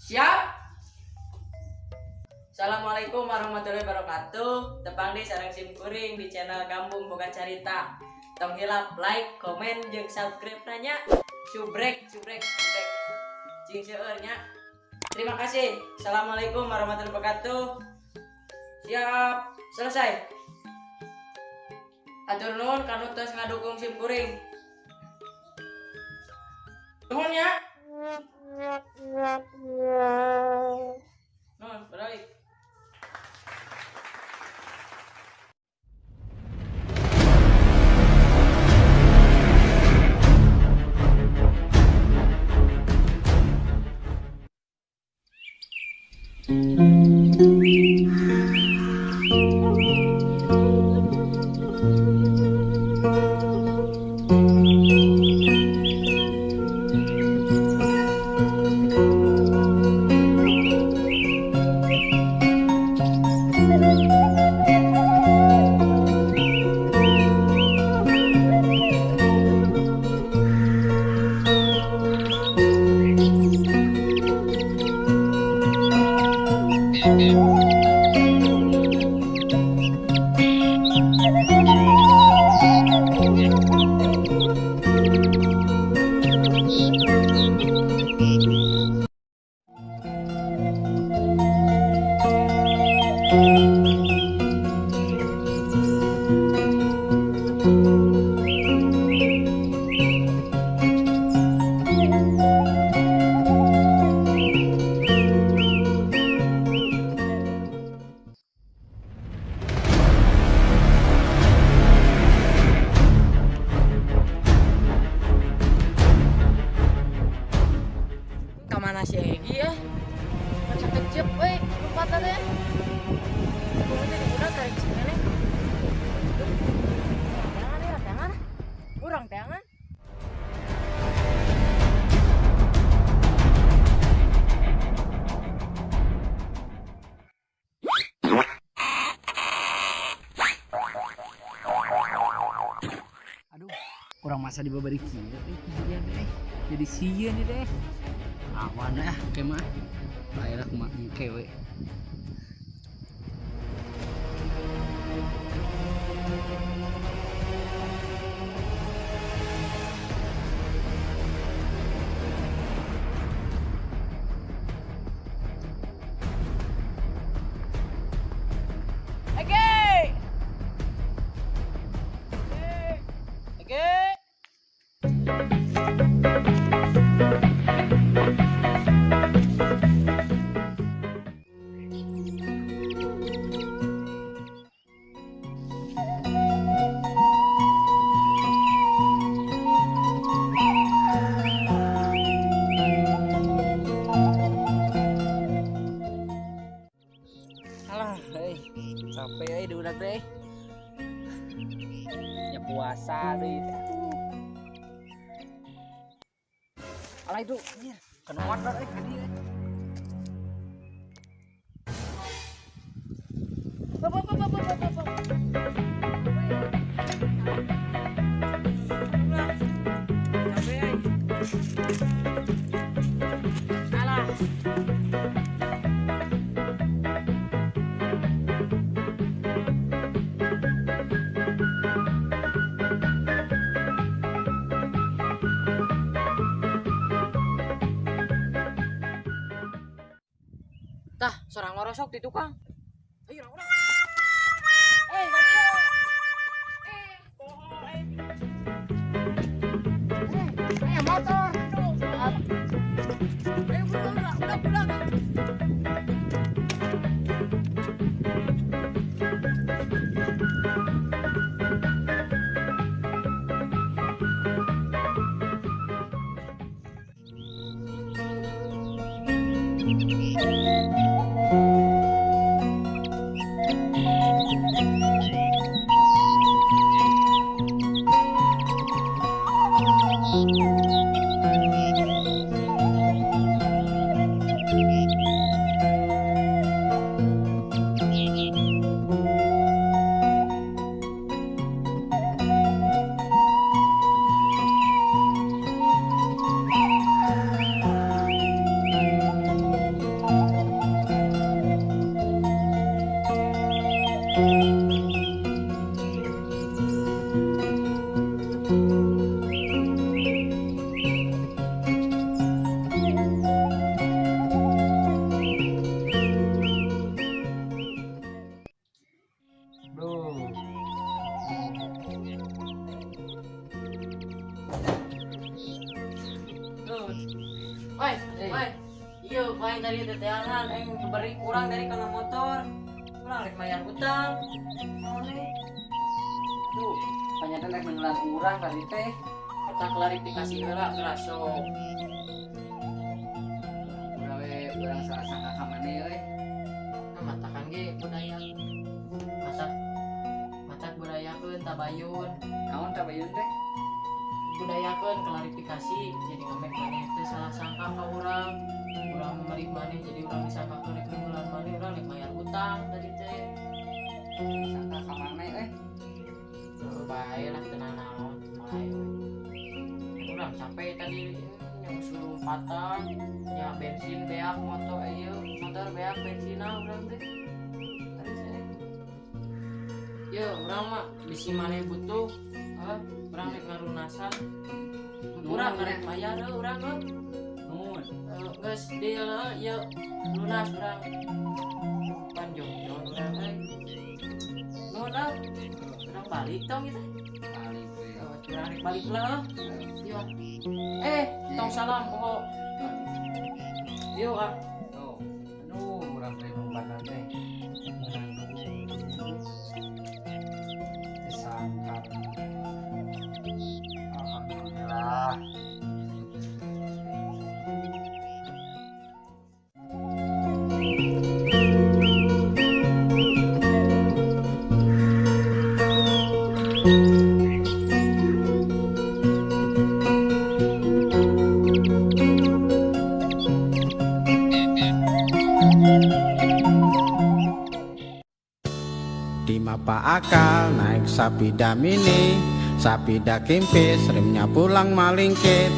Siap? Assalamualaikum warahmatullahi wabarakatuh. Tepang deui sareng sim kuring di channel Kampung Boga Carita. Tong hilap like, komen, jeung subscribe nanya. Subrek, subrek, subrek. Cing seueur nya. Terima kasih. Assalamualaikum warahmatullahi wabarakatuh. Siap, selesai. Atur nuhun kanu tos ngadukung sim kuring. Nuhun ya. Nuhun, balik. Kemana sih? Iya. Macam kecep, weh, lupa tadi. Gua jadi udah tarik sini nih. Jangan ya, jangan. Kurang jangan. Aduh, kurang masa dibabari kieu euy deh. Jadi sieun ieu deh. Awan ah ke mah. Bae lah kumaha engke we. Oke. Oke. Alah, euy, capek euy diudag teh. Ya puasa deui. Alah itu, anjir, kena motor euy ka dieu. Bapak, bapak, bapak, bapak. Capek euy. Alah. Tah, sorang marosok di tukang. Ayo, urang. Eh, kadieu. Eh, bohong eh. Eh, motor. Ayo pulang, udah pulang. Iya, paling tadi teteanan aing beri kurang dari kana motor. Urang rek bayar hutang. Naon deui? Duh, panyata rek meunang urang tadi teh. Eta klarifikasi heula geura sok. Urang we urang salah sangka ka maneh euy. Nah, matakan ge budaya. Matak matak budayakeun tabayun. Naon tabayun teh? Budayakeun klarifikasi jadi ngamek maneh teh salah sangka ka urang. Urang merik maneh jadi urang disangkakeun rek nunggulan maneh, urang rek bayar hutang tadi teh. Sangka ka maneh euy. Bae lah tenang naon bae we. Urang capek tadi yang suruh lompatan ya bensin beak motor ieu motor beak bensinna urang teh. Tadi saya. Ye, urang mah bisi maneh butuh, heuh, urang rek ngarunasan. Urang rek bayar heuh urang heuh. Nuhun. Geus deal heuh, ieu lunas urang. Pan jongjon urang euy. Nuhun heuh. Urang balik tong ieu teh. Balik we. Urang rek balik lah heuh. Yo. Eh, tong salam pokok. Yo ah. Oh, aduh, urang teh lompatan teh. Meunang duit. Disangka. Alhamdulillah. Dimapa akal naik sapida mini, sapida kimpis, remnya pulang malingkit.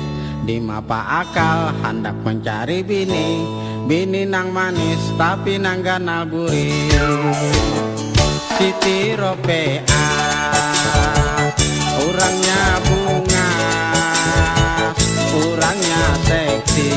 Dimapa akal hendak mencari bini, bini nang manis tapi nang ganal buri. Siti Ropea, orangnya bunga, orangnya seksi.